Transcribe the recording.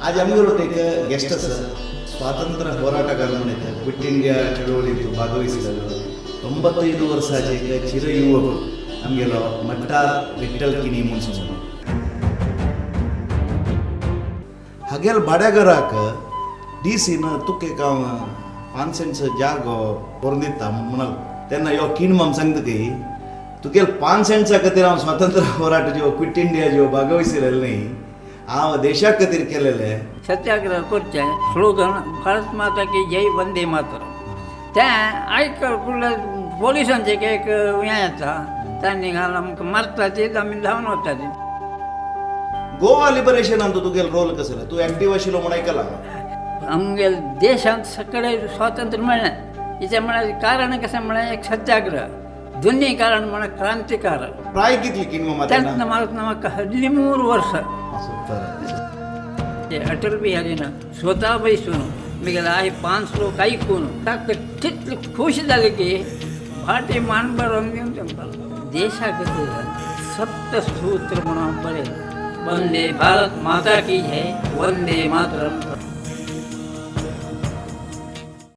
आज आमगेलो एक गेस्ट आसा, स्वाತಂತ್ರ್ಯ ಹೋರಾಟಗಾರ म्हणीत, ಕ್ವಿಟ್ ಇಂಡಿಯಾ ಚಳವಳಿದು ಭಾಗವಹಿಸಿದರು. 95 ವರ್ಷ एक ಚಿರಯುವಕ ನಮಗೆಲ್ಲ ಮಟ್ಟಾರ್ ವಿಠಲ್ ಕಿಣಿ ಮುನ್ಸು. हागेल भाड्याघराक डी सीन तुका एक हांव 5 सेंट्स जागो व्हरून दिता म्हणाल. तेन्ना यो किणमाम सांगता की तुगेल 5 सेंट्सा खातीर हांव स्वातंत्र्य होराट ज्यो, क्विट इंडिया ज्यो भागवहिसिलेलें न्ही, हांव देशा खातीर केलेलें. सत्याग्रह करचें स्लोगन "भारत माता की जय, वंदे मातरम". तें आयक फुडले पोलिसांचे एक हें येता, तांणी घाल आमकां मारता ती, आमी धांवन वता ती. गोवा लिबरेशनान तुगेल रोल कसलो? तूं एक्टीव आशिल्लो म्हूण आयकलां. आमगे देशांत सगळे स्वातंत्र्य मेळ्ळें, हिचें म्हळ्यार कारण कशें म्हळ्यार एक सत्याग्रह. दोन्ही कारण म्हळ्यार क्रांतिकारक. प्राय कितली किणमामा तेन्ना तेन्ना? म्हाका म्हाका 13 वर्सां. सुपर. ते अटल बिहारीन स्वतः बैसून मिगेले आई पांच श्लोक ऐकून ताका तितली खुश जाली की फाटी मान बरोवन दिवन तेमकां देशा खातीर सप्तसूत्र म्हणून बरें, वंदे भारत माता की जय, वंदे मातरम.